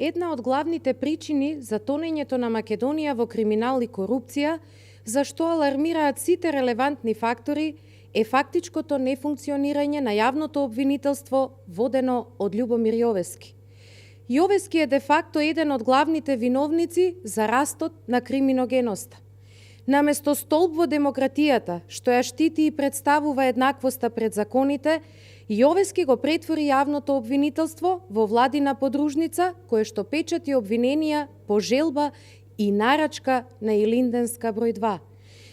една од главните причини за тонењето на Македонија во криминал и корупција, за што алармираат сите релевантни фактори, е фактичкото нефункционирање на јавното обвинителство водено од Љубомир Јовески. Јовески е де факто еден од главните виновници за растот на криминогеноста. Наместо столб во демократијата, што ја штити и представува еднаквоста пред законите, Јовески го претвори јавното обвинителство во владина подружница, кое што печати обвиненија по желба и нарачка на Илинденска број 2.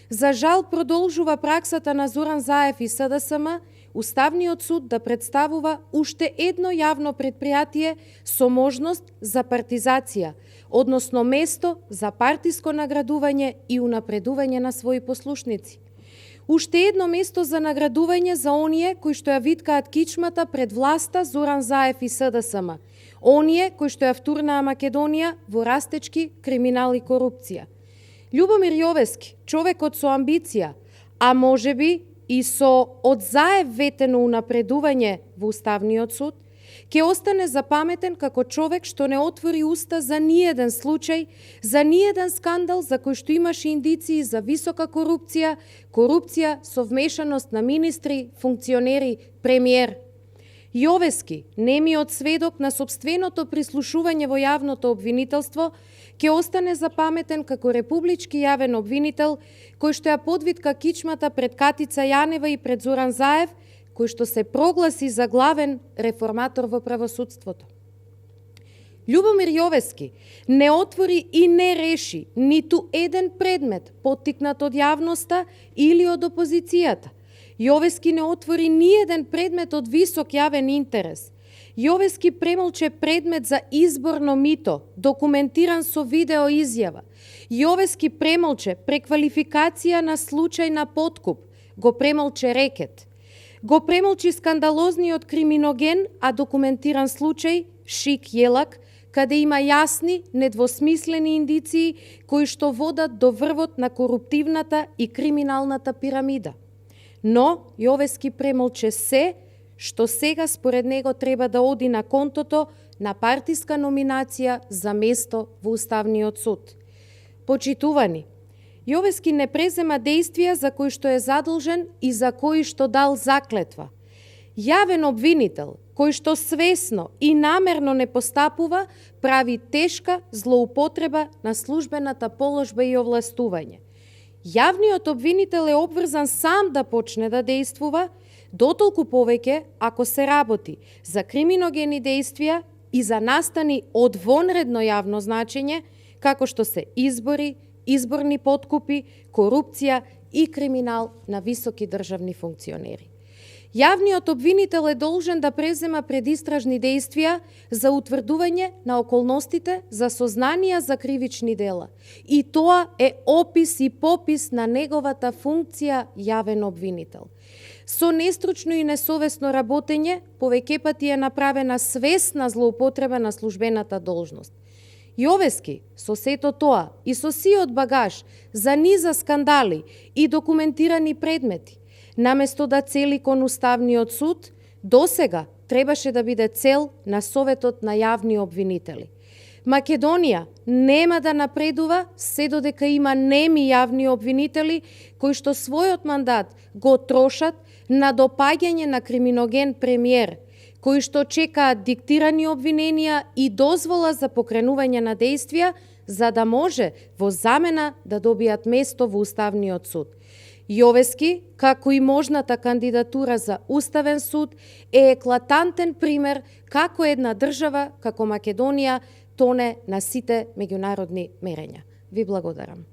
За жал продолжува праксата на Зоран Заев и СДСМ, Уставниот суд да представува уште едно јавно предпријатие со можност за партизација, односно место за партиско наградување и унапредување на своји послушници. Уште едно место за наградување за оние кои што ја виткаат кичмата пред власта Зоран Заев и СДСМ, оние кои што ја втурнаа Македонија во растечки криминал и корупција. Љубомир Јовески, човекот со амбиција, а можеби и со од Заев ветено унапредување во Уставниот суд, ќе остане запаметен како човек што не отвори уста за ниеден случај, за ниеден скандал за кој што имаше индиции за висока корупција со вмешаност на министри, функционери, премиер. Јовески, немиот сведок на сопственото прислушување во јавното обвинителство, ќе остане запаметен како републички јавен обвинител, кој што ја подвитка кичмата пред Катица Јанева и пред Зоран Заев, кој што се прогласи за главен реформатор во правосудството. Љубомир Јовески не отвори и не реши ниту еден предмет поттикнат од јавноста или од опозицијата. Јовески не отвори ниеден предмет од висок јавен интерес. Јовески премолче предмет за изборно мито, документиран со видео изјава. Јовески премолче преквалификација на случај на подкуп, го премолче рекет. Го премолчи скандалозниот криминоген, а документиран случај Шик Јелак, каде има јасни, недвосмислени индиции кои што водат до врвот на коруптивната и криминалната пирамида. Но Јовески премолче се што сега според него треба да оди на контото на партиска номинација за место во Уставниот суд. Почитувани, Јовески не презема действија за кои што е задолжен и за кои што дал заклетва. Јавен обвинител, кој што свесно и намерно не постапува, прави тешка злоупотреба на службената положба и овластување. Јавниот обвинител е обврзан сам да почне да действува, дотолку повеќе ако се работи за криминогени действија и за настани од вонредно јавно значење, како што се избори, изборни подкупи, корупција и криминал на високи државни функционери. Јавниот обвинител е должен да презема предистражни действија за утврдување на околностите за сознанија за кривични дела. И тоа е опис и попис на неговата функција јавен обвинител. Со нестручно и несовесно работење, повеќе пати е направена свесна злоупотреба на службената должност. Јовески, со сето тоа и со сиот багаж за низа скандали и документирани предмети, наместо да цели кон Уставниот суд, досега требаше да биде цел на Советот на јавни обвинители. Македонија нема да напредува се додека има неми јавни обвинители кои што својот мандат го трошат на допаѓање на криминоген премиер, кои што чекаат диктирани обвиненија и дозвола за покренување на действија, за да може во замена да добијат место во Уставниот суд. Јовески, како и можната кандидатура за Уставен суд, е еклатантен пример како една држава, како Македонија, тоне на сите меѓународни мерења. Ви благодарам.